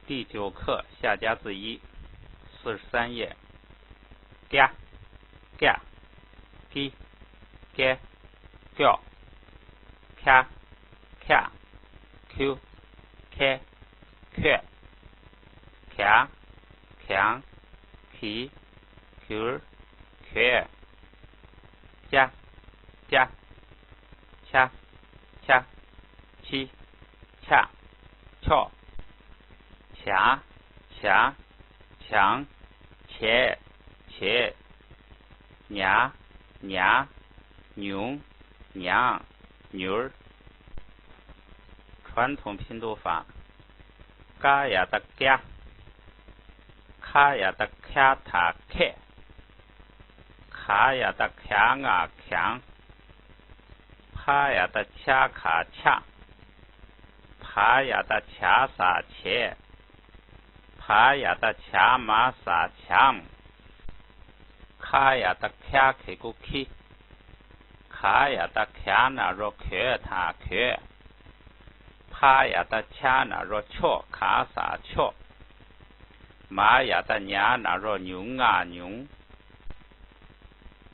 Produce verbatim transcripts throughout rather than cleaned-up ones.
第九课下家字一，四十三页。ཀྱ། ཀྱ། ཀི། ཀེ། ཀྱོ། ཁྱ། ཁྱ། ཁྱུ། ཁེ། ཁྱོད། གྱ། གྱང་། གི། གྱུར། གྱོད། ཅ། ཅ། ཆ། ཆ། ཆི། ཆ། ཆོ། ཇ། ཇ། ཇང་། ཇེ། ཇེ། ཉ། ཉ། ཉུང་། ཉང་། ཉུར། 传统拼读法。ཀ་ཡ་བཏགས་ཀྱ། ཁ་ཡ་བཏགས་ཁྱ་ད་ཁེ། ག་ཡ་བཏགས་གྱ་ང་གྱང་། ཕ་ཡ་བཏགས་ཕྱ་ག་ཕྱག། བ་ཡ་བཏགས་བྱ་ས་བྱས། བ་ཡ་བཏགས་བྱ་མ་ས་བྱམ། ཁ་ཡ་བཏགས་ཁྱ་གི་གུ་ཁི། ག་ཡ་བཏགས་གྱ་ན་རོ་གྱོད་ད་གྱོད། ཕ་ཡ་བཏགས་ཆ་ན་རོ་ཆོ་ག་ས་ཆོག། མ་ཡ་བཏགས་ཉ་ན་རོ་ཉུང་ང་ཉུང་།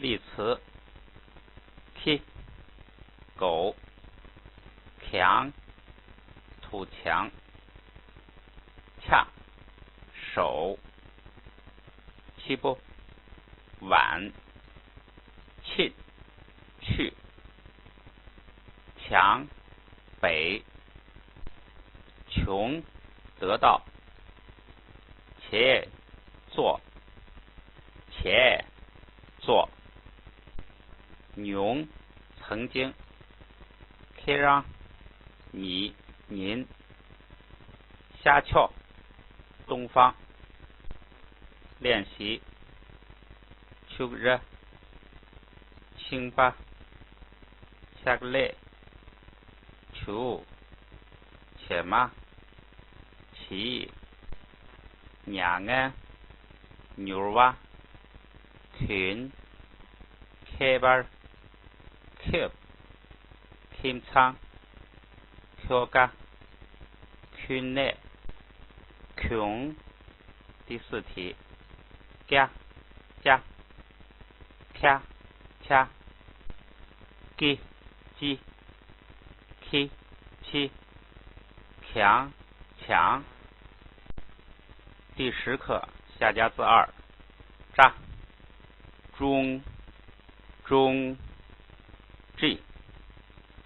例词：ཁི།狗། གྱང་།土墙། ཆ།手། ཆི་པོ།碗། ཆི།去། ཆང་། 北། 穷，得到。 བྱས། 做། བྱས། 做。 ཉུང་། 曾经། ཁྱེད་རང་། 你། ཉིན། ཤ་ཆོག། 东方། 练习། ཕྱུགས་ར། ཤིང་པ། ཕྱག་ལས། 球། 球མ། བྱིས། མྱ་ངན། 牛蛙། 菌། ཁྱད་པར། ཁེབས། ཁྱིམ་ཚང་། ཁྱོ་ག། 训练། 穷。 第四题。ཀྱ། ཀྱ། ཁྱ། ཁྱ། ཀི། ཀྱི། ཁི། ཁྱི། གྱང་། ཆང་། 第十课下家字二。ཀྲ། ཀྲུང་། ཀྲུང་། ཀྲི།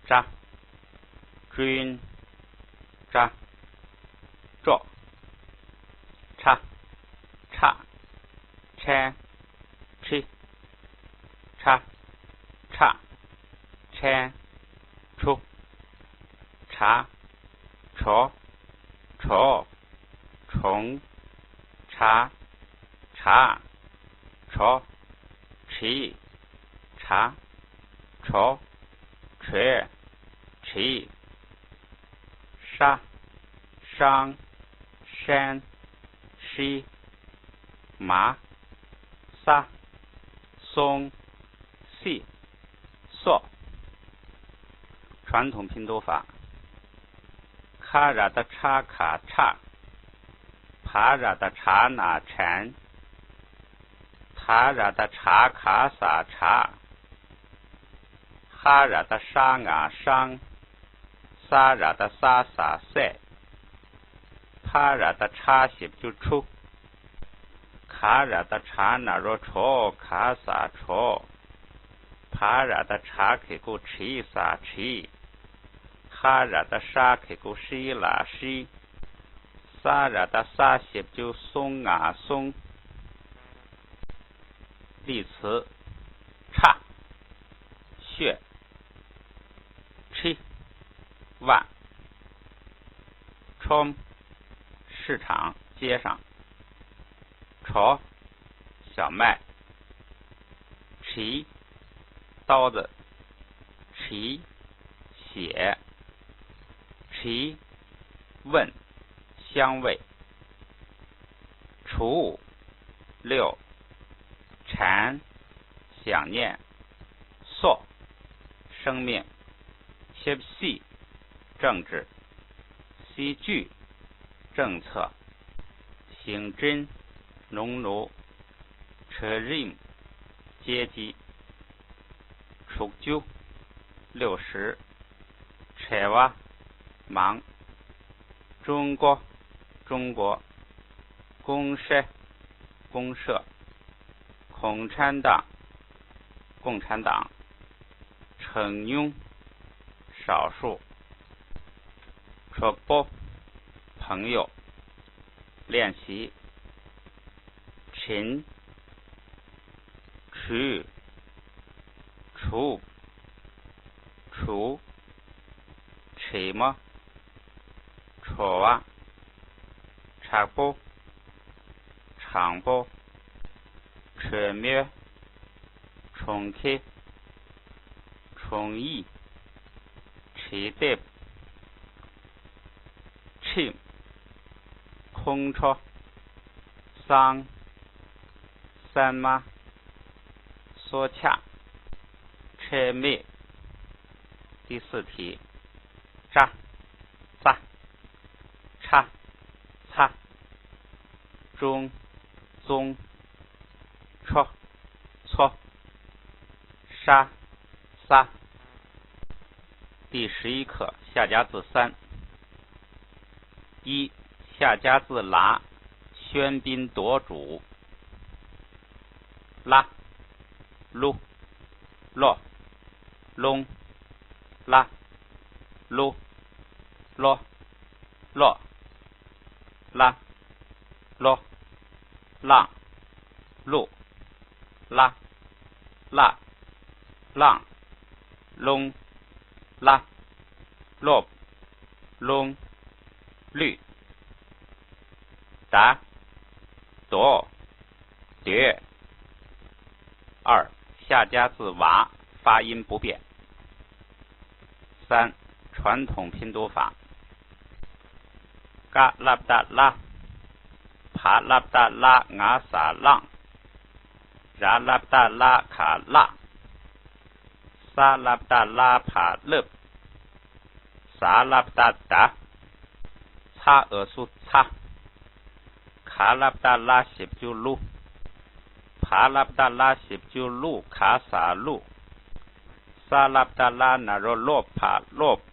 ཀྲ། ཀྲུན། ཀྲ། ཀྲོ། ཁྲ། ཁྲག་ཁྲན། ཁྲི། ཁྲ། ཁྲག་ཁྲན། ཁྲུ། ཁྲ། ཁྲོ། ཁྲོ། ཁྲོང་། ཁྲ། ཁྲག་ཁྲོ། ཁྲི། ཁྲ། ཁྲོ། ཁྲོས། ཁྲིས། ཧྲ། ཧྲང་། ཧྲན། ཧྲི། མ། ས། སོང་། སི། སོ། 传统拼读法。ཁ་ར་བཏགས་ཁྲ་ཁ་ཁྲག་བ་ར་བཏགས་བྲ་ན་བྲན། ད་ར་བཏགས་དྲ་ག་ས་དྲག་ཧ་ར་བཏགས་ཧྲ་ང་ཧྲང་། ས་ར་བཏགས་ས་ས་སྲས། ཕ་ར་བཏགས་ཕྲ་ཞབས་ཀྱུ་ཕྲུ། ག་ར་བཏགས་གྲ་ན་རོ་གྲོ་ག་ས་གྲོགས། བ་ར་བཏགས་བྲ་གི་གུ་བྲི་ས་བྲིས། ཧ་ར་བཏགས་ཧྲ་གི་གུ་ཧྲི་ལ་ཧྲིས། ས་ར་བཏགས་ས་ཞབས་ཀྱུ་སུང་ང་སུངས། 例词：ཁྲག་ཤོད། ཁྲི། ཝ། ཁྲོམ། 市场街上། གྲོ། 小麦། བྲིས།刀子། བྲིས། ཞེས། བྲིས། 问。 香味。 除。六。馋。想念。 素。生命。 七。四。政治。 四句。政策。顶针、农奴、车輪、阶级、 དྲུག་ཅུ། 六十། བྲེལ་བ། 忙། 中国། 中国། 公社། 公社། 共产党། 共产党； 成员； 少数； གྲོགས་པོ། 朋友། 练习。 བྱིན། 除། 除། 除། བྲིས་མ། བྲོ་བ། དྲག་པོ། དྲང་པོ། གྲོས་མོལ། གྲོང་ཁྱེར། གྲོང་ཡིག། བྲིས་དེབ། ཁྲིམས། ཁོང་ཁྲོ། གསང་། གསར་མ། སྲོག་ཆགས། ཁྲེལ་མེད། 第四题。 ཅ། ཙ། ཆ། ཚ། ཅུང་། ཙུང་། ཆོ། ཚོ། ཧྲ། ས། 第十一课，下夹字三。一、下夹字拉，喧宾夺主。拉， ལུ། ལོ། ལུང་། ལ། ལུ། ལོ། ལོ། ལ། ལོ། ལང་། ལུ། ལ། ལ། ལང་། ལུང་། ལ། ལོབ། ལུང་། ལུས། ད། དོ། དོད། 二、下夹字瓦，发音不变。三、传统拼读法。 ཀ་ལ་བཏགས་ཀླ། བ་ལ་བཏགས་བླ་ང་ས་བླངས། ར་ལ་བཏགས་རླ་ག་བརླགས། ས་ལ་བཏགས་སླ་བ་བརླབས། ཟ་ལ་བཏགས་ཟླ། ཚ་འ་སུ་ཚ། ག་ལ་བཏགས་གླ་ཞབས་ཀྱུ་གླུ། བ་ལ་བཏགས་བླ་ཞབས་ཀྱུ་བླུ་ག་ས་བླུགས། ས་ལ་བཏགས་སླ་ན་རོ་སློ་བ་བློབས།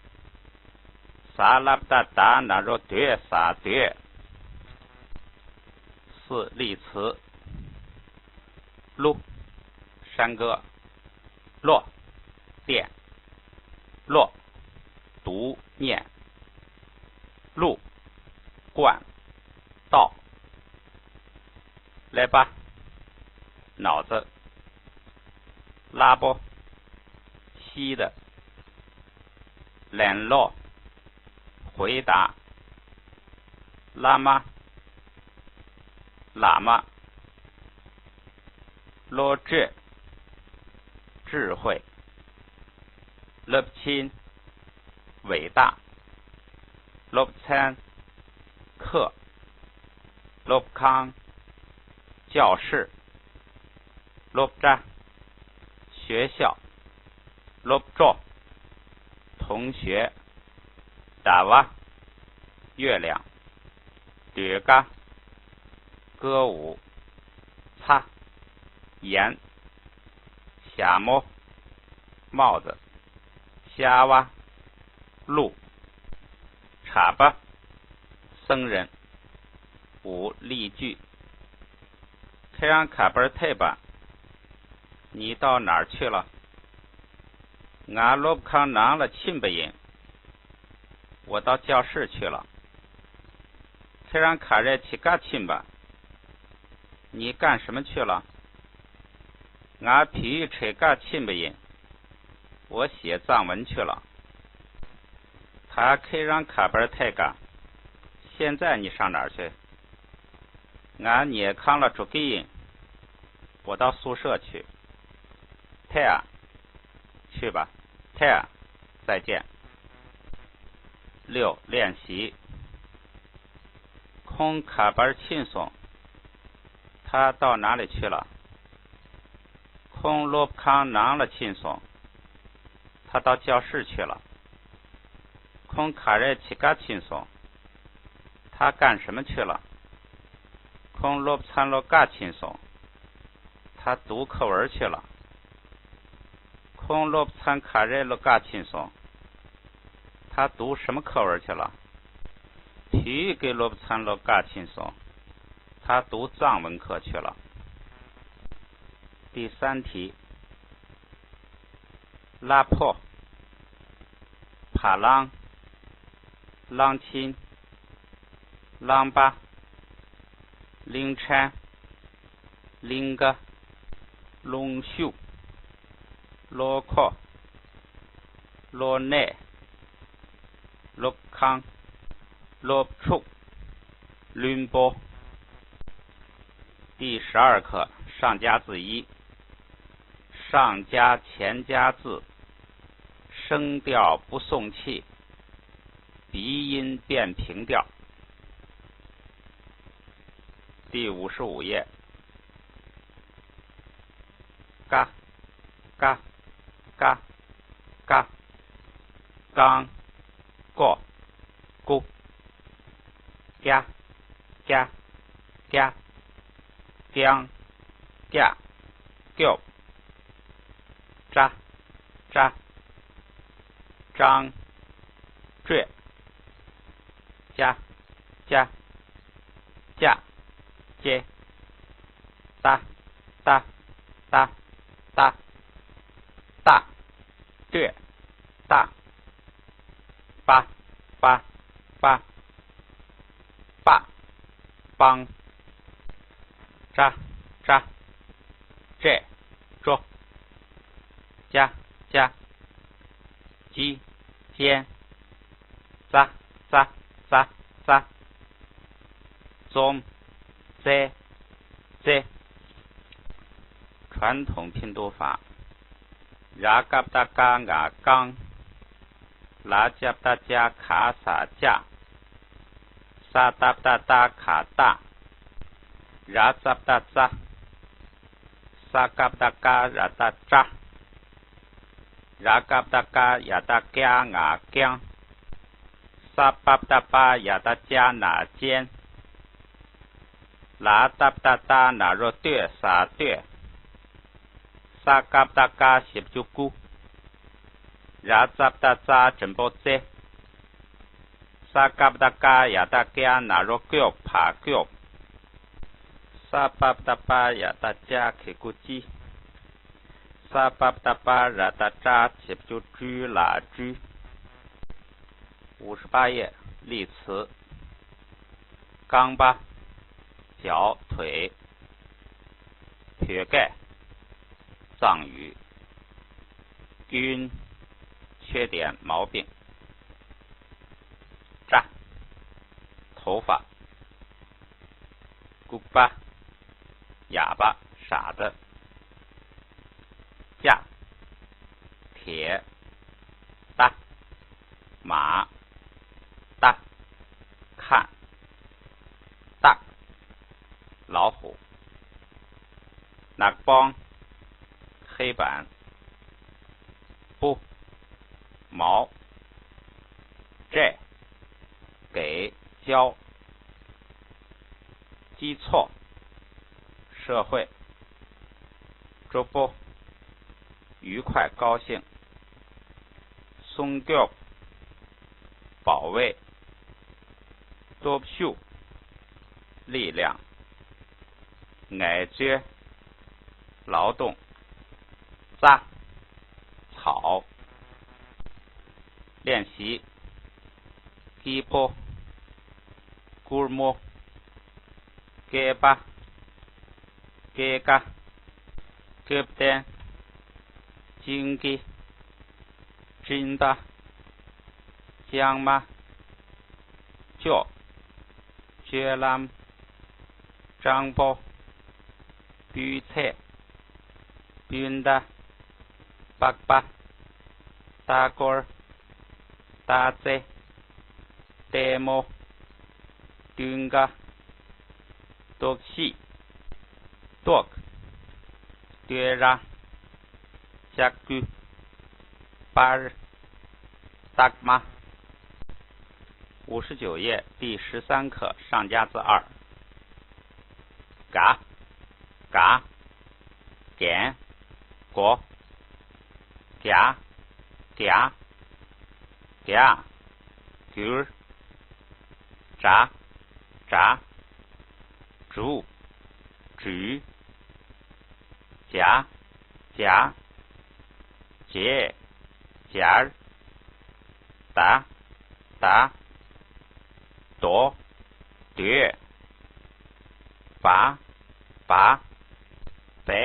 ཟ་ལ་བཏགས་ཟླ་ན་རོ་སྡོད་ས་སྡོད། 四、例词。 ཀླུ། 山歌。 ལོ། བསྟན། ཀློག། 读念。 ཀླུ། ཀོན། ཏོག་ཀླད་པ། 脑子། ལ་པོ། 吸的། 联络། 回答། བླ་མ། བླ་མ། བློ་གྲོས། 智慧། སློབ་ཆེན། 伟大། སློབ་ཚན། 课། སློབ་ཁང་། 教室། སློབ་གྲྭ། 学校། སློབ་གྲོགས། 同学། ཟླ་བ། 月亮། ཟློས་གར། 歌舞། ཚ། 盐། ཞྭ་མོ། 帽子། ཤ་བ། ཀླུ། གྲྭ་པ། 僧人། 五、例句。 ཁྱེད་རང་ག་པར་ཐད་པ། 你到哪儿去了？ ང་སློབ་ཁང་ནང་ལ་ཕྱིན་པ་ཡིན། 我到教室去了。 ཁྱེད་རང་ག་རེ་བྱེད་ག་ཕྱིན་པ། 你干什么去了？ ང་བོད་ཡིག་ཁྲིད་ག་ཕྱིན་པ་ཡིན། 我写藏文去了。 ད་ཁྱེད་རང་ག་པར་ཐད་ག། 现在你上哪儿去？ ང་ཉལ་ཁང་ལ་འགྲོ་གི་ཡིན། 我到宿舍去。 ཐད་ཨ། 去吧。 ཐད་ཨ། 再见。 六、练习。 ཁོང་ག་པར་ཕྱིན་སོང་། 他到哪里去了？ ཁོང་སློབ་ཁང་ནང་ལ་ཕྱིན་སོང་། 他到教室去了。 ཁོང་ག་རེ་བྱེད་ག་ཕྱིན་སོང་། 他干什么去了？ ཁོང་སློབ་ཚན་ལ་བཀའ་ཕྱིན་སོང་། ད་དུ་ཁ་བར་ཆེ་ལ། ཁོང་སློབ་ཚན་ག་རེ་ལ་བཀའ་ཕྱིན་སོང་། ད་དུ་什么课文去了། བོད་ཡིག་གི་སློབ་ཚན་ལ་བཀའ་ཕྱིན་སོང་། ད་དུ藏文课去了། 第三题。གླ་ཕོགས། བ་གླང་། གླང་ཆེན། གླང་པ། གླིང་ཕྲན། གླིང་ཀ། རླུང་ཤུགས། གློ་ཁོག། གློ་ནད། སློབ་ཁང་། སློབ་ཕྲུག། བླུན་པོ། 第十二课，上加字一。上加前加字，声调不送气，鼻音变平调。第五十五页。 ཀ་ཀ་ཀ་ཀ་ཀང་ཀོ་ཀུ་ཀྱ་ཀྱ་ཀྱ་ཀྱང་ཀྱ་སྐྱོབ། ཀྲ་ཀྲ་ཀྲང་ཀྲོད། ཅ་ཅ་ཅ་ཅེ། ཏ་ཏ་ཏ་ཏ་ཏ། སྟོད། ཏ། པ་པ་པ། པ། པང་། ཀྲ་ཀྲ། ཀྲེ། ཀྲོ། ཅ་ཅ། ཅི། ཅན། ཙ་ཙ་ཙ་ཙ། ཙོམ། ཙེ། ཙེ། 传统拼读法。 ར་ཀ་བཏགས་རྐ་ང་རྐང་། ལ་ཇ་བཏགས་ལྗ་ག་ས་ལྗགས། ས་ཏ་བཏགས་སྟ་ག་སྟགས། ར་ཙ་བཏགས་རྩ། ས་ཀ་བཏགས་སྐ་ར་བཏགས་སྐྲ། ར་ཀ་བཏགས་རྐ་ཡ་བཏགས་རྐྱ་ང་རྐྱང་། ས་པ་བཏགས་སྤ་ཡ་བཏགས་སྤྱ་ན་སྤྱན། ལ་ཏ་བཏགས་ལྟ་ན་རོ་ལྟོས་ས་ལྟོས། ས་ཀ་བཏགས་སྐ་ཞབས་ཀྱུ་སྐུ། ར་ཙ་བཏགས་རྩ་འགྲེང་བུ་རྩེ། ས་ཀ་བཏགས་ཀ་ཡ་བཏགས་ཀྱ་ན་རོ་ཀྱོ་ཕ་ཀྱོབ། ས་པ་བཏགས་པ་ཡ་བཏགས་ཅ་གི་གུ་ཅི། ས་པ་བཏགས་པ་ར་བཏགས་སྲ་ཞབས་ཀྱུ་སྲུ་ལ་སྲུས། 五十八页，例词。 རྐང་པ། 脚腿。 བོད་སྐད། 藏语。 སྐྱོན། 缺点、毛病。 སྐྲ། 头发。 ལྐུགས་པ། ཡག་པ། 傻的。 ལྕགས། 铁。 རྟ། མ། རྟ། ཁ། སྟག་ལའོ་ཧུ། ནག་པང་། 黑板。 སྤུ། 毛། སྤྲད། 给交。 སྤྱི་ཚོགས། 社会。 གྲོགས་པོ། 愉快高兴。 སྲུང་སྐྱོབ། 保卫。 སྟོབས་ཤུགས། 力量。 ངལ་རྩོལ། 劳动。 རྩྭ། 草。 练习。 སྐྱིད་པོ། ཀུར་མོ། སྐེད་པ། སྐེད་ཀ། སྐེད་རྟེན། སྤྱང་ཀི། སྤྲིན་པ། ལྕང་མ། ཅོག་སྤྱོད་ལམ། སྤྲང་པོ། སྤུས་ཚད། སྤུན་ཟླ། པགས་པ། ལྟ་སྐོར། ལྟ་རྩེ། ལྟད་མོ། སྤྲིན་ཀ། ལྟོགས་ཤི། ལྟོགས། ལྟོས་ར། ལྕགས་སྐུད། པར། རྟགས་མ། 五十九页，第十三课，上加字二。ག་ག་གན་གོ་ག་ག་ག་གུར་གྲ་གྲ་གྲུ་གྲུ་ཇ་ཇ་ཇེ་ཇར་ད་ད་དོ་དོད་བ་བ་བེ་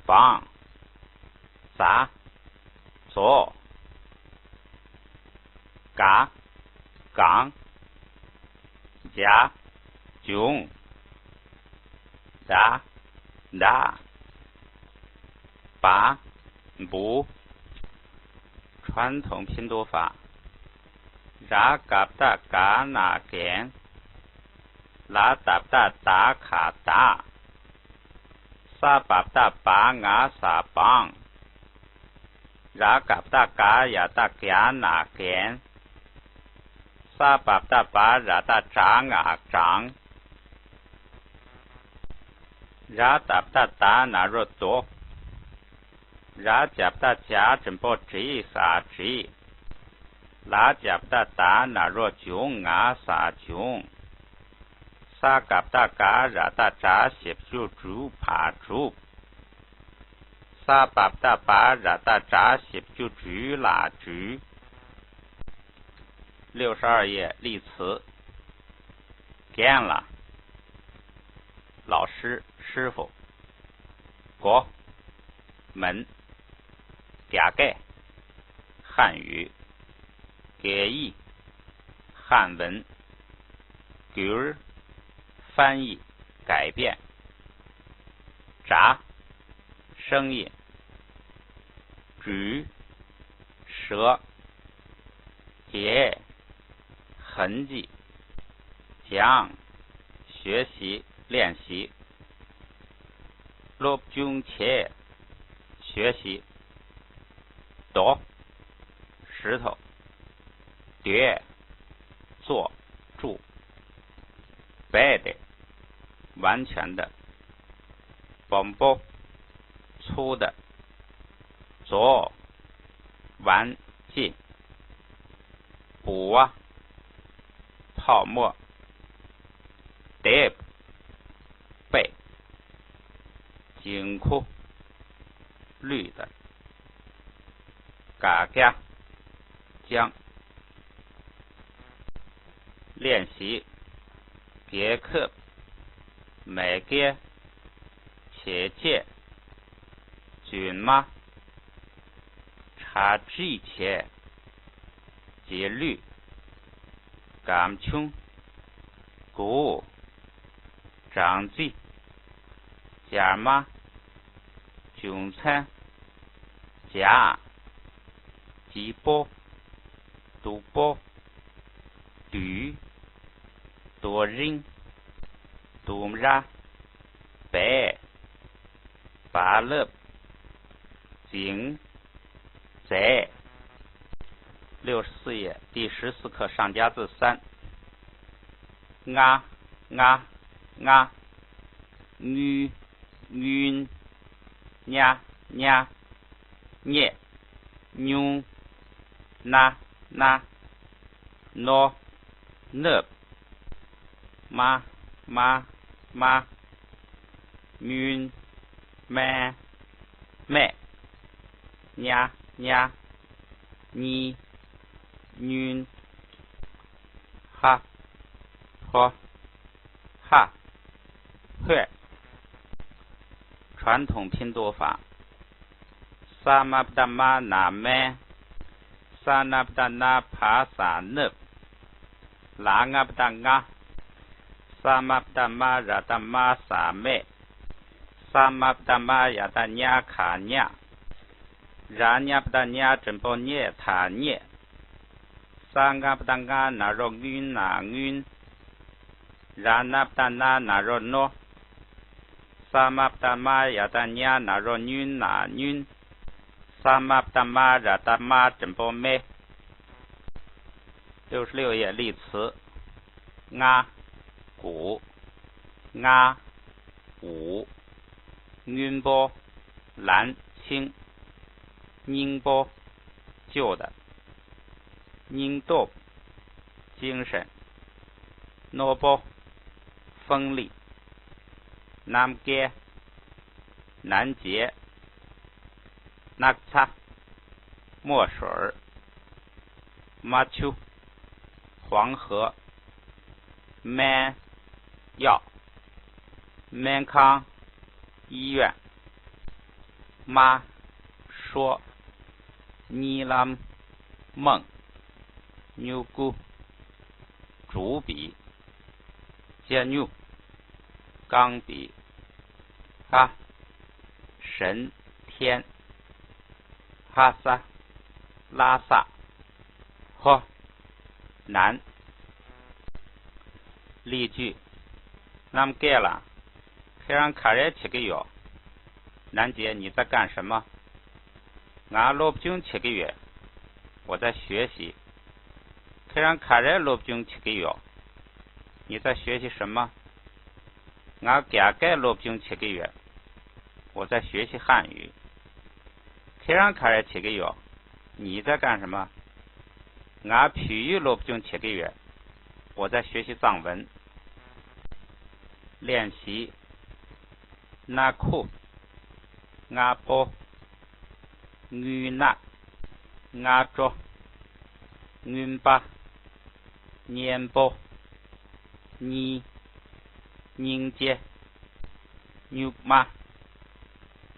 བང་ཛ་ཛོ་ག་གང་ཇ་ཇུང་ད་ད་བ་བུ། 传统拼读法。 ར་ག་བཏགས་ག་ན་རྒན། ལ་ད་བཏགས་ད་ག་བདག་ས་བ་བཏགས་བ་ང་ས་བང་། ར་ག་བཏགས་ག་ཡ་བཏགས་ག་ན་རྒན། ས་བ་བཏགས་བ་ར་བཏགས་བྲ་ང་བྲང་། ར་ད་བཏགས་ད་ན་རོ་དོ། ར་ཇ་བཏགས་ཇ་འགྲེང་བུ་རི་ས་རི། ལ་ཇ་བཏགས་ལ་ན་རོ་ལྗོ་ང་ས་ལྗོངས། ས་ག་བཏགས་ག་ར་བཏགས་གྲ་ཞབས་ཀྱུ་གྲུ་བ་གྲུབ། ས་བ་བཏགས་བ་ར་བཏགས་བྲ་ཞབས་ཀྱུ་བྲུ་ལ་བྲུས། 六十二页例词。རྒན་ལགས། 老师，师傅。国，门，རྒྱ་སྐད། 汉语， 给意，汉文。 གུར། 翻译，改变。 གྲ། 声音。 གྲུ། 蛇。 ཇེ། 痕迹。 ཇང་། 学习，练习。 སློབ་སྦྱོང་བྱེད། 学习。 རྡོ། 石头。 སྡོད། 坐，住。 རྦད་དེ། 完全的。 སྦོམ་པོ། 粗的。 རྫོགས། 完，尽。 ལྦུ་བ། 泡沫。 དེབ། 背། 金库། 绿的。 དགག་རྒྱག། 将。 练习། རྒྱལ་ཁབ། མེས་རྒྱལ། བྱས་རྗེས། རྫུན་མ། གྲ་སྒྲིག་བྱས། རྗེས་ལུས། སྒམ་ཆུང་། སྒོ། སྦྲང་རྩི། སྦྱར་མ། རྒྱུ་མཚན། ཇ། སྐྱིད་པོ། སྡུག་པོ། དུས། དོ་རིང་། ལྡུམ་ར། བལ། རྦ་རླབས། འཛིང་། མཛད། 六十四页，第十四课上夹字三。 ང་། ང་། ང་། དངུལ། དངུལ། ཉ། ཉ། སྙེ། སྙུང་། ན། ན། ནོ། ནབ། མ། མ། མ། སྨྱོན། སྨན། སྨད། ཉ། ཉ། གཉིས། སྨྱོན། ཧ། ཧོ། ཧ། ཧོད། 传统拼读法。 ས་མ་བཏགས་མ་ན་སྨན། ས་ན་བཏགས་ན་བ་ས་སྣབས། ལ་ང་བཏགས་ལྔ། ས་མ་བཏགས་མ་ར་བཏགས་དམའ་ས་སྨད། ས་མ་བཏགས་མ་ཡ་བཏགས་མྱ་ག་མྱགས། ར་ཉ་བཏགས་ཉ་འགྲེང་བུ་མྱེ་ད་མྱེད། ས་ང་བཏགས་ང་ན་རོ་ངུ་ན་སྔོན། ར་ན་བཏགས་ན་ན་རོ་ནོ། ས་མ་བཏགས་མ་ཡ་བཏགས་མྱ་ན་རོ་མྱུ་ན་སྨྱོན། ས་མ་བཏགས་མ་ར་བཏགས་དམའ་འགྲེང་བུ་སྨེ། 六十六页例词。 ང་། 鼓。 ང་། ཝུའུ། སྔོན་པོ། 蓝青། སྙིང་པོ། 旧的། སྙིང་སྟོབས། 精神། རྣོ་པོ། 锋利། གནམ་སྐས། 南极། སྣག་ཚ། 墨水儿། 妈丘། 黄河། སྨན། 药། སྨན康། 医院། 妈说། གཉིད་ལམ། 梦། སྨྱུ་གུ། 竹笔། 鹪鹩། 钢笔。 ཧ། 神，天。ཧ་ས། 拉萨。ཧོ། 南། 例句། གནམ་སྐས་ལགས། ཁྱེད་རང་ག་རེ་བྱེད་ཀྱི་ཡོད། 南极，你在干什么？ ང་སློབ་སྦྱོང་བྱེད་ཀྱི་ཡོད། 我在学习。 ཁྱེད་རང་ག་རེ་སློབ་སྦྱོང་བྱེད་ཀྱི་ཡོད། 你在学习什么？ ང་རྒྱ་སྐད་སློབ་སྦྱོང་བྱེད་ཀྱི་ཡོད། 我在学习汉语。 ཁྱེད་རང་ག་རེ་བྱེད་ཀྱི་ཡོད། 你在干什么？ ང་བོད་ཡིག་སློབ་སྦྱོང་བྱེད་ཀྱི་ཡོད། 我在学习藏文。 练习། 那裤。 ང་པོ། རྔུལ་ནག། ང་ཀྲོ། རྔོན་པ། གཉེན་པོ། གཉིས། སྙིང་རྗེ། སྨྱུག་མ།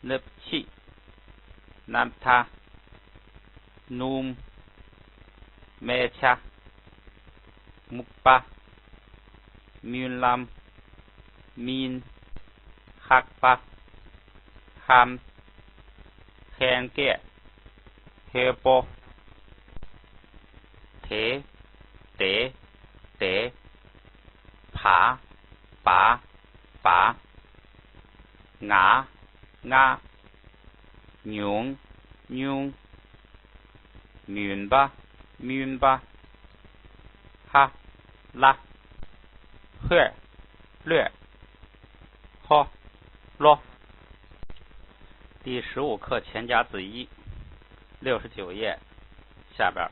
ནུབ་ཕྱེད། སྣབས་མཐའ། སྣུམ། སྨད་ཆ། སྨུག་པ། སྨོན་ལམ། སྨིན། ཧག་པ། ཧམ། ཧན་སྐད། ཧོད་པོ། དེ། དེ། དེ། བ། བ། བ། ང་། ང་། ཉུང་། ཉུང་། མུན་པ། མུན་པ། ཧ། ལ། ཧོད། ལྷོད། ཧོ། ལྷོ། 第十五课全甲子一，六十九页下边儿。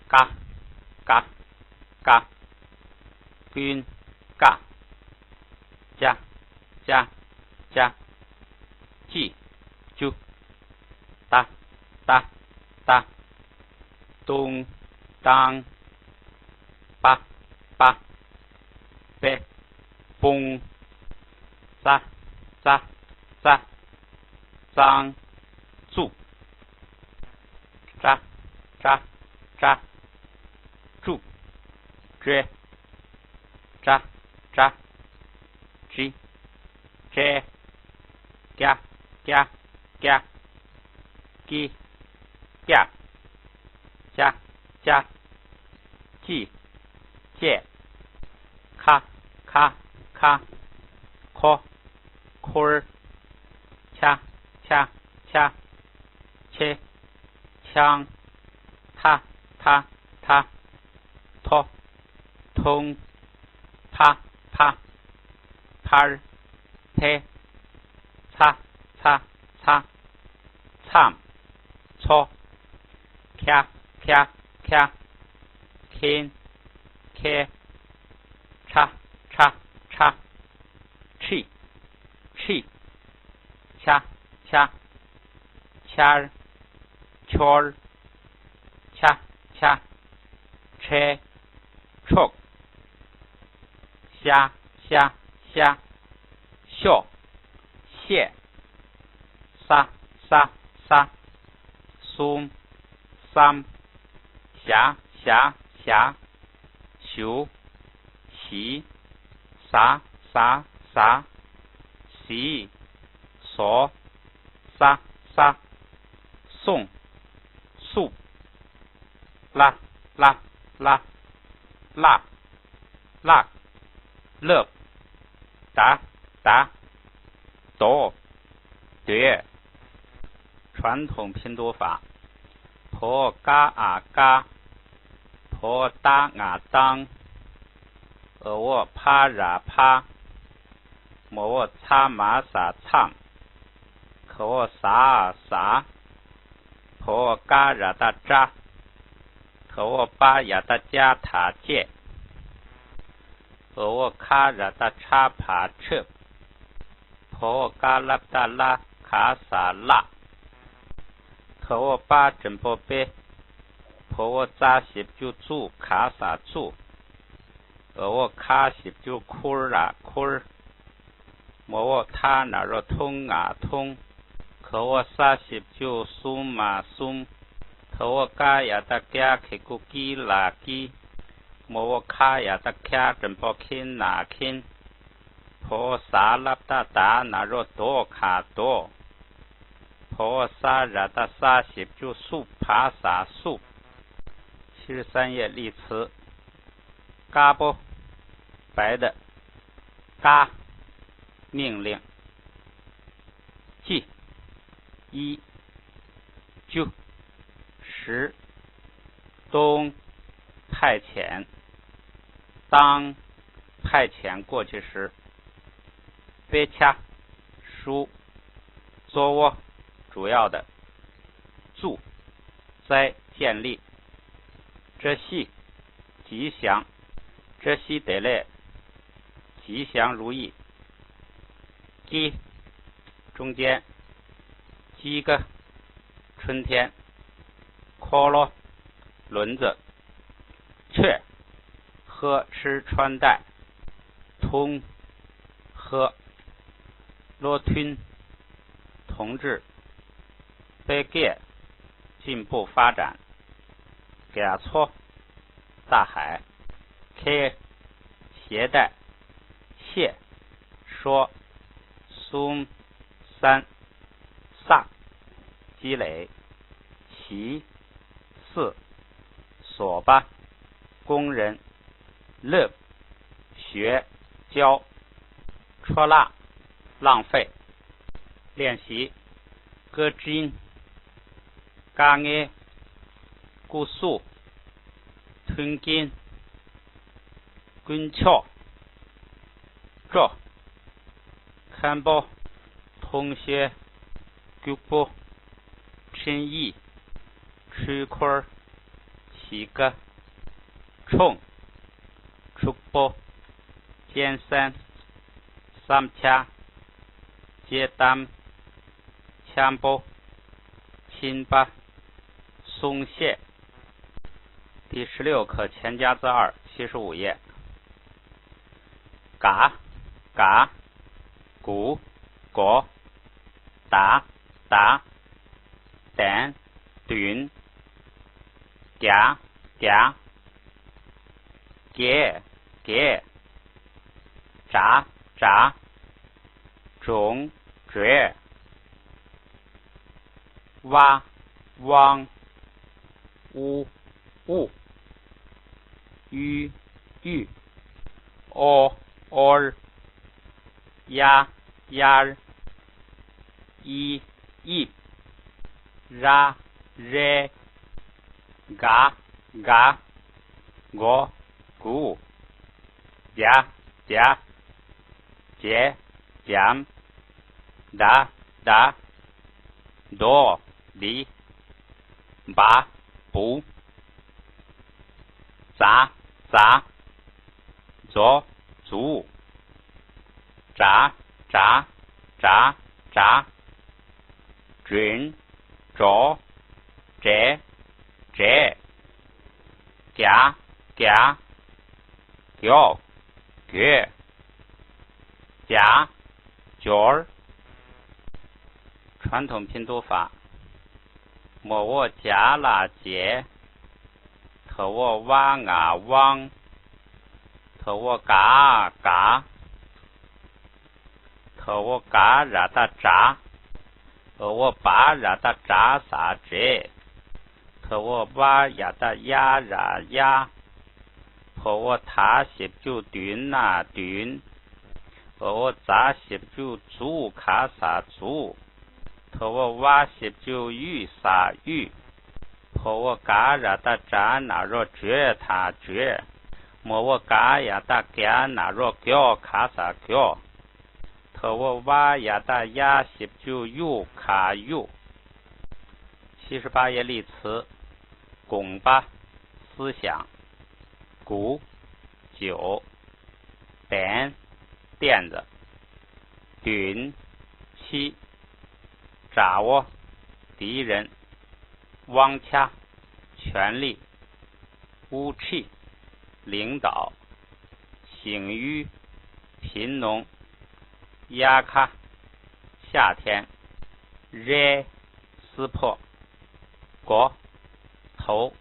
ཀ། ཀ། ཀ། ཀུན། ཀ། ཅ། ཅ། ཅ། ཅི། ཅུ། ཏ། ཏ། ཏ། ཏུང་། ཏང་། པ། པ། པེ། པུང་། ཙ། ཙ། ཙ། ཙང་། ཙུ། ཀྲ། ཀྲ། ཀྲ། ཀྲུ། ཀྲེ། ཀྲ། ཀྲ། ཀྲི། ཀྲེ། ཀྱ། ཀྱ། ཀྱ། ཀི། ཀྱ། ཅ། ཅ། ཅི། ཅེ། ཁ། ཁ། ཁ། ཁོ། ཁོར། ཆ། ཆ། ཆ། ཆེ། ཆང་། ཐ། ཐ། ཐ། ཐོ། ཐུང་། ཕ། ཕ། ཕར། ཕེ། ཚ། ཚ། ཚ། མཚམས། མཚོ། ཁྱ། ཁྱ། ཁྱ། ཁེན། ཁེ། ཁྲ། ཁྲ། ཁྲ། ཁྲི། ཁྲི། ཆ། ཆ། ཆར། ཆོར། ཆ། ཆ། ཁྲེ། ཁྲོག་ཤ། ཤ། ཤ། ཤོ། ཤེ། ས། ས། ས། གསུམ། གསུམ། བཞག་ཞ། ཞ། བཞུ། བཞི། ཟ། ཟ། ཟ། བཟི། བཟོ། ས། ས། སོང་། སུབ། ལ། ལ། ལ། ལ། ལག་ལབ། ད། ད། དོ། དོད། 传统拼读法། བོ་ཀ་འ་ཀ། བོ་ཏ་ང་ཏང་། འོ་ཕ་ར་ཕ། མོ་བོ་ཚ་མ་ས་མཚམས། ག་བོ་ཟ་ཟ། བ་བོ་ཀ་ར་བཏགས་ཀྲ། ད་བོ་པ་ཡ་བཏགས་ཀྱ་ད་ཀྱེ། འ་བོ་ཁ་ར་བཏགས་ཁྲ་བ་ཁྲི། བ་བོ་ཀ་ལ་བཏགས་ཀླ་ག་ས་ཀླ། ད་བོ་པ་འགྲེང་བུ་པེ། བ་བོ་ཙ་ཞབས་ཀྱུ་ཙུ་ག་ས་ཙུ། འ་བོ་ཁ་ཞབས་ཀྱུ་ཁུ་ར་ཁུར། མ་བོ་ཐ་ན་རོ་ཐུང་ང་ཐུང་། ག་བོ་ས་ཞབས་ཀྱུ་སུ་མ་སུམ། ད་བོ་ཀ་ཡ་བཏགས་ཀྱ་གི་གུ་ཀི་ལ་ཀི། མ་བོ་ཁ་ཡ་བཏགས་ཁྱ་འགྲེང་བུ་ཁི་ན་ཁིན། བ་བོ་ཟ་ལ་བཏགས་ད་ན་རོ་དོ་ག་དོ། བ་བོ་ས་ར་བཏགས་ས་ཞབས་ཀྱུ་སུ་བ་ས་སུ། 七十三页历词。 དཀར་པོ།白的。 ཀ། 命令。 ཅི། ཨི། ཅུ། ཧྲི། ཏོང་། 派遣། 当། 派遣过去时。 དཔེ་ཆ། 书། གཙོ་བོ། 主要的。 ཙུ། 在建立。 བཀྲ་ཤིས། 吉祥。 བཀྲ་ཤིས་བདེ་ལེགས། 吉祥如意。 ཀྱི། 中间。 ཅི་ཀ། 春天。 འཁོར་ལོ། 轮子。 ཆོས། 喝吃穿戴。 འཐུང་། 喝། བློ་མཐུན། 同志。 དཔེ་སྐད། 进步发展。 རྒྱ་མཚོ། 大海。 ཁེ། 携带。 ཤེས། 说། གསུམ། 三། བསགས། 积累。 བྱིས། 四། 扫把。 工人。 ལབ། 学。教。 འཕྲོ་བརླག། 浪费。 练习。 ཀ་ཅིན། དཀའ་ངལ། 故所། མཐུན་རྐྱེན། དཀོན་མཆོག། སྤྲོ། མཁན་པོ། 同学། སྐྱུག་པོ། 春意། འཕྲུལ་འཁོར། 皮革། 冲། འཁྲུག་པོ། 尖酸། བསམ་འཆར། 接单། འཆམ་པོ། 亲巴། 松懈。 第十六课前加字二，七十五页。 ག། ག། གུ། གོ། ད། ད། དན། དུན། རྒྱ། རྒྱ། རྒྱས། རྒྱས། གྲྭ། གྲྭ། གྲོང་། གྲོས། ཝ། ཝང་། ཨུ། དབུ། ཡུ། གཡུ། ཨོ། ཨོར། ཡ། ཡར། ཨི། དབྱིབས། ར། རེ། ག། ག། གོ། གུ། བྱ། བྱ། བྱེ། བྱམས། ད། ད། རྡོ། འདི། འབའ། བུ། ཛ། ཛ། ཛོ། ཛུ། དྲ། དྲ། དྲ། དྲ། དྲིན། དྲོ། དྲེ། དྲེ། རྒྱ། རྒྱ། རྒྱོབ། རྒྱོད། རྒྱ། འབྱོར། 传统拼读法。 མ་བོ་ཇ་ལ་ཇེ། ད་བོ་ཝ་ང་ཝང་། ད་བོ་ག་ག། ད་བོ་ག་ར་བཏགས་གྲ། འ་བོ་བ་ར་བཏགས་བྲ་ས་བྲེ། ད་བོ་བ་ཡ་བཏགས་ཡ་ར་ཡ། བ་བོ་ད་ཞབས་ཀྱུ་བདུན་ན་བདུན། འ་བོ་ཛ་ཞབས་ཀྱུ་ཛུ་ག་ས་ཛུ། ད་བོ་ཝ་ཞབས་ཀྱུ་ཡུ་ས་ཡུ། བ་བོ་ག་ར་བཏགས་གྲ་ན་རོ་གྲོས་ད་གྲོས། མ་བོ་ག་ཡ་བཏགས་གྱ་ན་རོ་གྱོ་ག་ས་གྱོ། ཁ་བོ་ཝ་ཡ་བཏགས་ཡ་ཞབས་ཀྱུ་གཡུ་ག་གཡུ། 七十八页例词：དགོངས་པ། 思想。古久。 བན། 垫子。 བདུན། 七。 དགྲ་བོ། 敌人。 དབང་ཆ། 权力。 དབུ་ཁྲིད། 领导。 ཞིང་ཡུལ། 贫农。 དབྱར་ཁ། 夏天。 རས། 撕破。 མགོ། 头。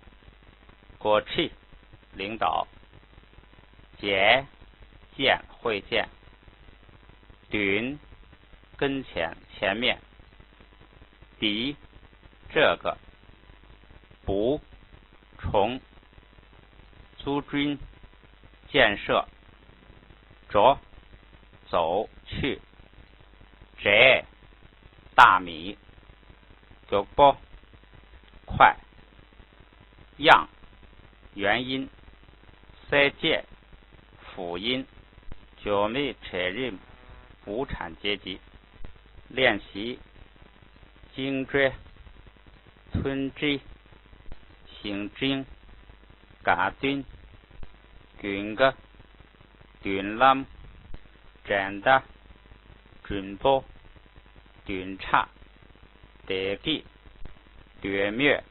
འགོ་ཁྲིད། 领导。 མཇལ། 见，会见。 མདུན། 跟前，前面。 འདི། 这个。 བུ། 虫。 租金。 建设。 འགྲོ། 走，去。 འབྲས། 大米。 མགྱོགས་པོ། 快。 དབྱངས། 元音。 གསལ་བྱེད། 辅音。 འཇོན་མི་གྲལ་རིམ། 无产阶级。 练习། 颈椎། 吞吃。 行政。 དགའ་སྟོན། ཀུན་དགའ། མདུན་ལམ། འགྲན་ཟླ། མགྲོན་པོ། བདུན་ཕྲག། བདེ་སྐྱིད། འདོད་མོས།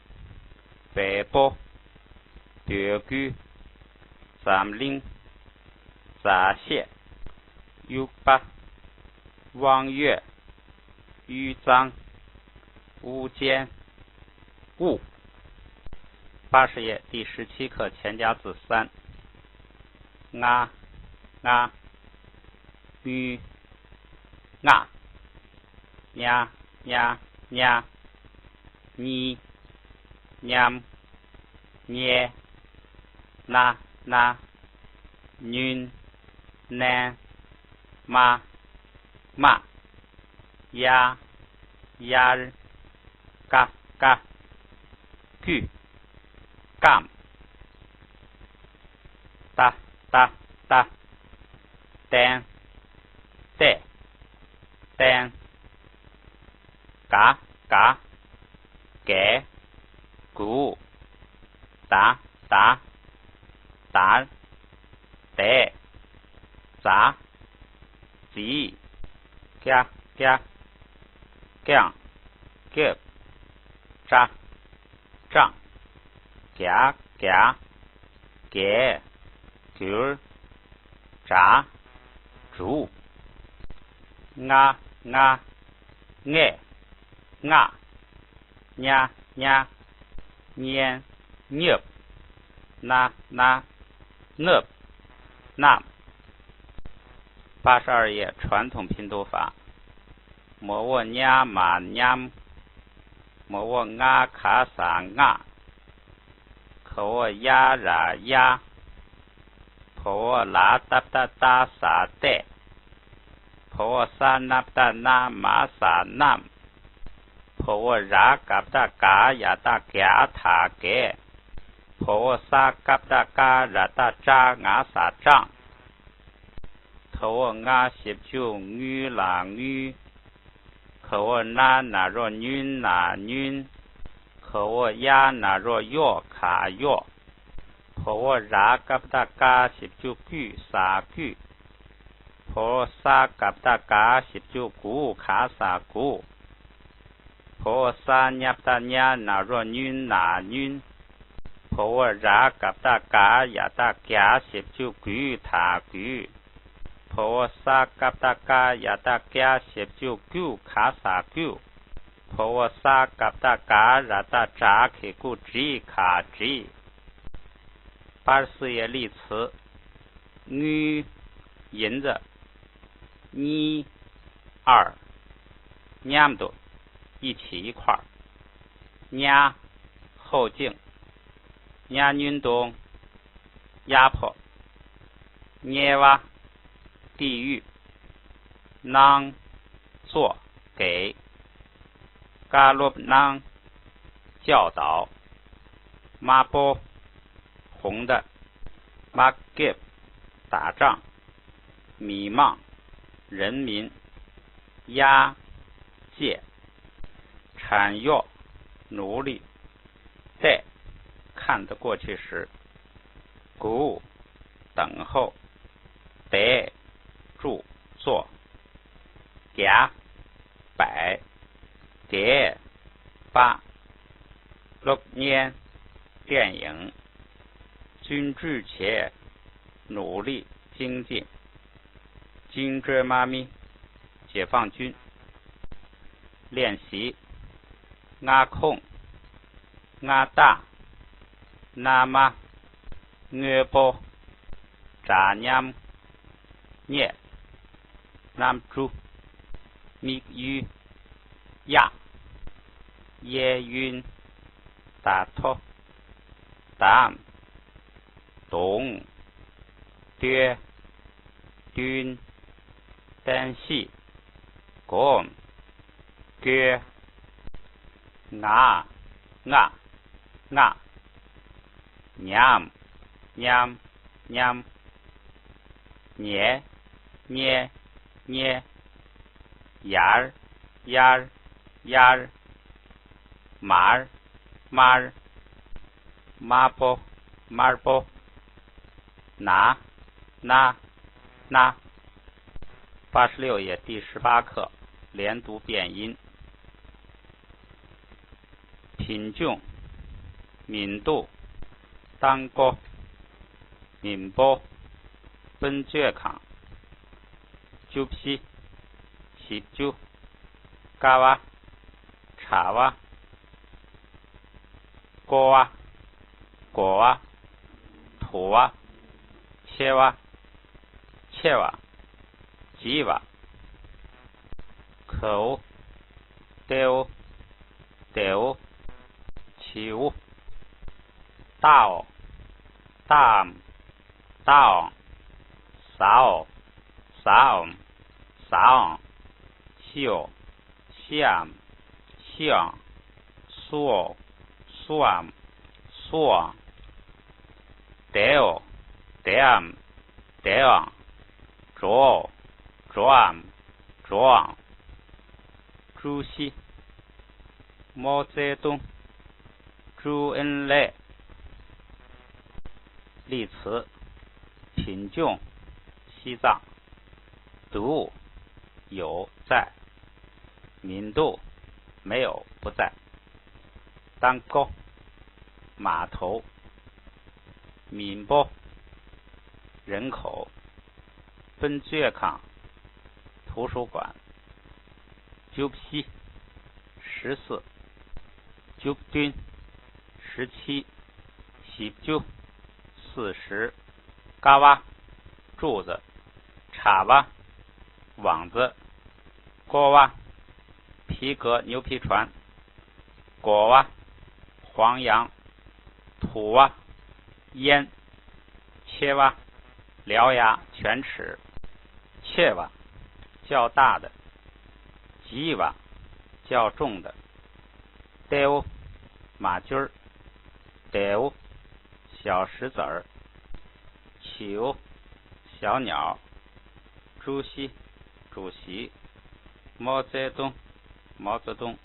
བལ་པོ། འབོད་སྐུལ། འཛམ་གླིང་། མཛའ་བཤེས། དབྱུག་པ། དབང་ཡོད། དབུས་གཙང་། དབུ་ཅན། དབུ། 八十页第十七课前加字三。 ང་། ང་། དངུལ། ང་། ཉ། ཉ། ཉ། གཉིས། མཉམ། མཉེ། ན། ན། ཉུན། ནན། མ། མ། ཡ། ཡར། ཀ། ཀ། ཀུ། ཀམ། ཏ། ཏ། ཏ། ཏན། ཏེ། ཏན། ག། ག། གེ། གུ། ད། ད། དར། དེ། ཛ། ཛི། ཀྱ། ཀྱ། ཀྱང་། ཀྱབ། ཀྲ། ཀྲང་། གྱ། གྱ། གྱེ། གྱུར། གྲ། གྲུ། ང་། ང་། ངེ། ང་། ཉ། ཉ། ཉན། ཉབ། ན། ན། ནབ། ནམ། 八十二页传统拼读法。 མོ་བོ་ཉ་མ་མཉམ། མོ་བོ་ང་ག་ས་ང་། ཁ་བོ་ཡ་ར་གཡའ། བ་བོ་ལ་ཏ་བཏགས་བཏའ་ས་བལྟས། བ་བོ་ས་ན་བཏགས་སྣ་མ་ས་བསྣམས། བ་བོ་ར་ག་བཏགས་རྒ་ཡ་བཏགས་རྒྱ་ད་རྒྱས། བ་བོ་ས་ཀ་བཏགས་སྐ་ར་བཏགས་སྐྲ་ང་ས་སྐྲངས། ད་བོ་ང་ཞབས་ཀྱུ་དངུལ་ལ་དངུལ། ག་བོ་ན་ན་རོ་ཉུན་ན་ཉུན། ག་བོ་ཡ་ན་རོ་གཡོ་ག་གཡོགས། བ་བོ་ར་ཀ་བཏགས་རྒ་ཞབས་ཀྱུ་རྒུ་ས་རྒུད། བ་བོ་ས་ག་བཏགས་རྒ་ཞབས་ཀྱུ་རྒུ་ག་ས་རྒུད། བ་བོ་ས་ཉ་བཏགས་རྙ་ན་རོ་རྙུན་ན་རྙུན། བ་བོ་ར་ག་བཏགས་རྒ་ཡ་བཏགས་རྒྱ་ཞབས་ཀྱུ་རྒུད་ད་རྒུད། བ་བོ་ས་ཀ་བཏགས་རྐ་ཡ་བཏགས་རྐྱ་ཞབས་ཀྱུ་རྐུ་ག་ས་རྐུད། བ་བོ་ས་ག་བཏགས་ག་ར་བཏགས་གྲ་གི་གུ་གྲི་ག་གྲིད། 八十四页例词。དངུལ། 银子。 གཉིས། 二། མཉམ་དུ། 一起一块儿། གཉའ། 后颈། གཉའ་གཉོན་དུང་། 压迫། དམྱལ་བ། 地狱། གནང་། 做། 给། བཀའ་སློབ་གནང་། 教导། དམར་པོ། 红的། དམག་འཁེབས། 打仗། 民望། 人民།压、借。 传药、奴隶。 待，看的过去时。 ကူ，等候。 摆，住、坐。 夹，摆。 改，拔。 录音，电影。 经济学，努力精进。 紧张妈咪，解放军。 练习。 牙空。 牙大。 那么。 月包。 炸娘。 热。 南珠。 密语。 呀。 押韵。 打托。 打。 懂。 对。 对。 但是。 讲。 讲。 牙。 牙。 牙。 娘。 娘。 娘。 捏。 捏。 捏。 眼儿。 眼儿。 眼儿。 马儿。 马儿。 马包。 马包。 拿。 拿。 拿。 八十六页第十八课，连读变音。 品种。 敏度。 当高。 面包。 焖煎糠。 酒皮。 喜酒。 咖哇。 茶哇。 高哇。 高哇。 土哇。 切哇。 切哇。 几哇。 口。 豆。 豆。 球。 大哦。 大。 大。 少。 少。 少。 小。 小。 小。 小。 小。 小。 大。 大。 大。 大。 壮。 壮。 壮。 主席。 毛泽东。 周恩来。 例词。 品种。 西藏。 度。 有。 在。 敏度。 没有。 不在。 当高。 码头。 面包。 人口。 焖煎糠。 图书馆。 酒皮。 十四。 酒墩。 十七。 喜酒。 四十。 咖哇。 柱子。 茶哇。 网子。 高哇。 皮革牛皮船。 高哇。 黄杨。 土哇。 烟。 切哇。 獠牙、犬齿。 切哇。 较大的。 几哇。 较重的。 豆。 马驹儿。 豆。 小石子儿。 球。 小鸟。 主席。 主席。 毛泽东。 毛泽东。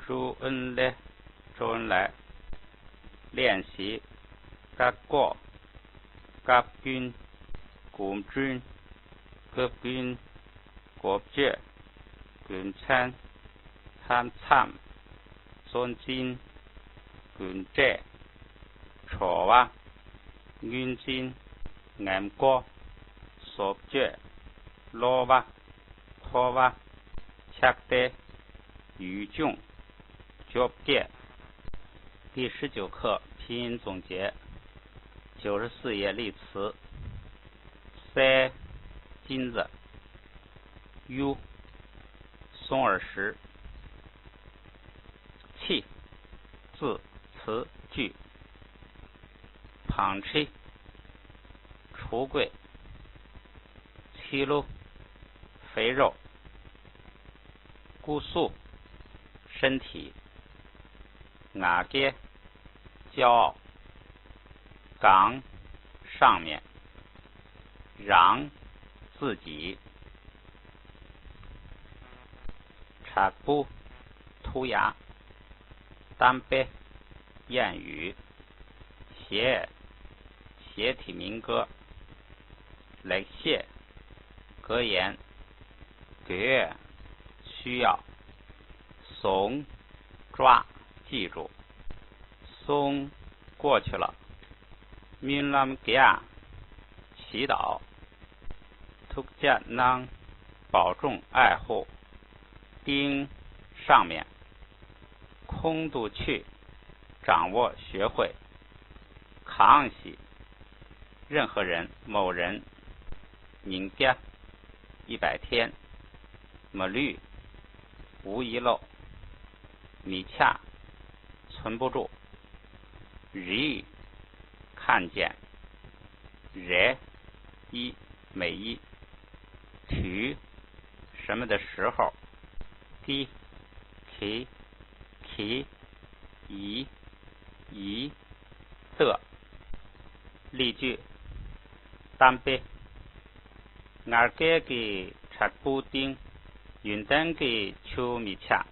周恩来。 周恩来。 练习。 学过。 学军。 军军。 学军。 国界。 军产。 参参。 尊敬。 军队。 车哇。 运进。 眼光。 手绢。 老哇。 拖哇。 check day。 语境。 脚步。 第十九课拼音总结。 九十四页例词。 三。 金子。 玉。 松耳石。 七。 字。 词。 句。 房车。 橱柜。 七。 肥肉。 骨素。 身体。 牙膏。 骄傲。 港。 上面。 让。 自己。དྲག་པོ། ཐུག་ཡ། གཏམ་དཔེ།谚语། ཞེས། ཞེས་དེ་མིན་ཀི། ལེགས་བཤད། 格言། དགོས། 需要། 松抓། 记住། 松过去了。སྨོན་ལམ་རྒྱག 祈祷。 ཐུགས་རྗེ་གནང་། 保重爱护。 ཏིང་། 上面。 ཁོང་དུ་ཆུད། 掌握学会། གང་ཞིག 任何人、某人。 ཉིན་བརྒྱ། 一百天。 མི་ལུས། 无遗漏。 མི་ཆགས། 存不住。 རིག 看见。 རེ། 一，每一。 དུས། 什么的时候。 ཀྱི། གི། གི། 以། 以། 的། 例句། གཏམ་དཔེ། ངར་སྐད་ཀྱི་དྲག་པོ་གཏིང་། ཡོན་ཏན་གྱི་ཆུ་མི་ཆགས།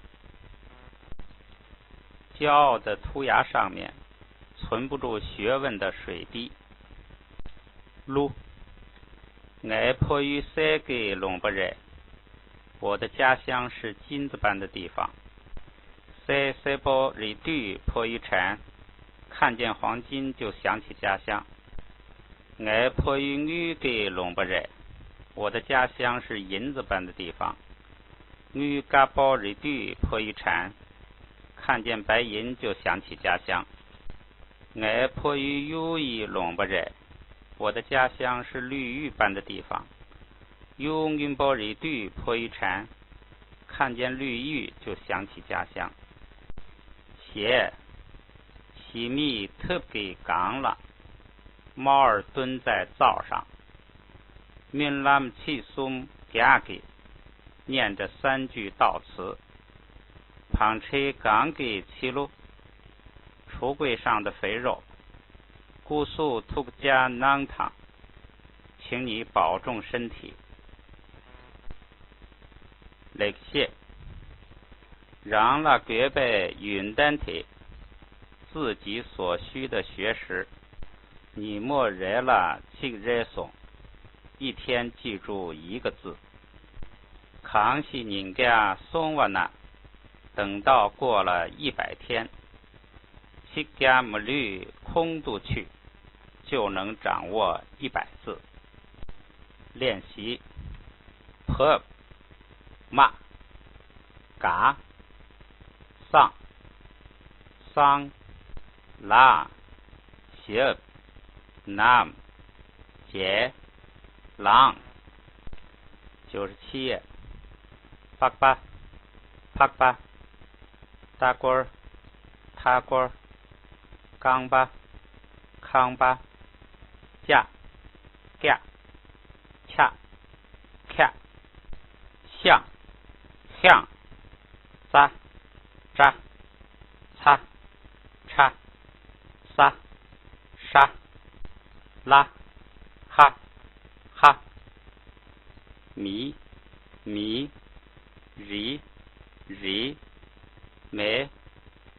骄傲的涂鸦上面存不住学问的水滴。 གླུ། ངའི་ཕ་ཡུལ་གསེར་གྱི་ལུང་པ་རེད། 我的家乡是金子般的地方。 གསེར་སེར་པོ་རིག་དུས་ཕ་ཡུལ་དྲན། 看见黄金就想起家乡。 ངའི་ཕ་ཡུལ་དངུལ་གྱི་ལུང་པ་རེད། 我的家乡是银子般的地方。 དངུལ་དཀར་པོ་རིག་དུས་ཕ་ཡུལ་དྲན། 看见白银就想起家乡。 ངའི་ཕ་ཡུལ་གཡུ་ཡི་ལུང་པ་རེད། 我的家乡是绿玉般的地方。 གཡུ་སྔོན་པོ་རིག་དུས་ཕ་ཡུལ་དྲན། 看见绿玉就想起家乡。 ཞེས། ཞི་མིའི་ཐུབ་ཀྱི་སྒང་ལ། 猫儿蹲在灶上。 སྨོན་ལམ་ཚིག་གསུམ་རྒྱག་གི། 念着三句悼词。 བང་ཁྲའི་སྒང་གི་ཚིལ་ལུ། 橱柜上的肥肉。 སྐུ་གཟུགས་ཐུགས་རྗེ་གནང་དང་། 请你保重身体。 ལེགས་བཤད། རང་ལ་དགོས་པའི་ཡོན་ཏན་དེ། 自己所需的学识། ཉིན་མོ་རེ་ལ་ཚིག་རེ་སོང་། 一天记住一个字。 གང་ཞིག་ཉིན་བརྒྱ་སོང་བ་ན། 等到过了一百天。 ཚིག་བརྒྱ་མི་ལུས་ཁོང་དུ་ཆུད། 就能掌握一百字。 练习། བབ། མ། ག་སང་། སང་། ལ། ཞབས། ནམ། བྱས། ལངས། 九十七页。 པགས་པ། ཕག་པ། ལྟ་སྐོར། མཐའ་སྐོར། རྐང་པ། ཁང་པ། ལྕགས། སྐྱ། ཆ། ཁ། ཤང་། ཤང་། ཙ། ཏྲ། ཚ། ཁྲ། ས། ཧྲ། ལ། ཧ། ཧ། མི། མི། རི། རི། མེ།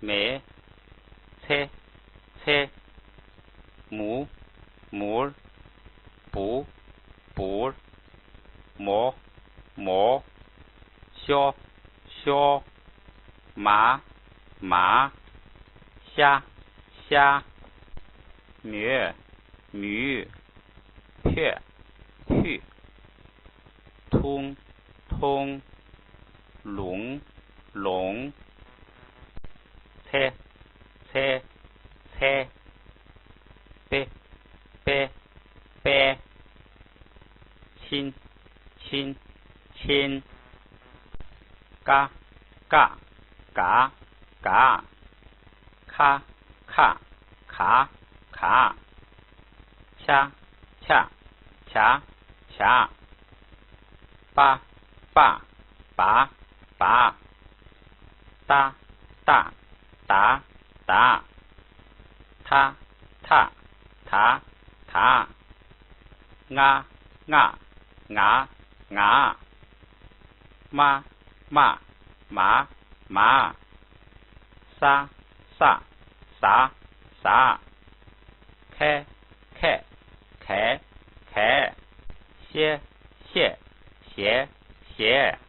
མེ། ཚེ། ཚེ། མུ། མུར། བུ། བུར། མོ། མོ། ཤོ། ཤོ། མ། མ། ཤ། ཤ། མོ། མོ། ཕོ། ཕུ། ཐུང་། ཐུང་། ལུང་། ལུང་། ཚེ། ཚེ། ཚེ། པེ། པེ། པེ། ཆིན། ཆིན། ཆིན། ཀ། ཀ། ག། ག། ཁ། ཁ། ག། ག། ཆ། ཆ། ཆ། ཆ། པ། པ། བ། བ། ཏ། ཏ། ད། ད། ཐ། ཐ། ཐ། ཐ། ང་། ང་། ང་། ང་། མ། མ། མ། མ། ས། ས། ཟ། ཟ། ཁ། ཁ། ག། ག། ཤ། ཤ། ཞ། ཞ།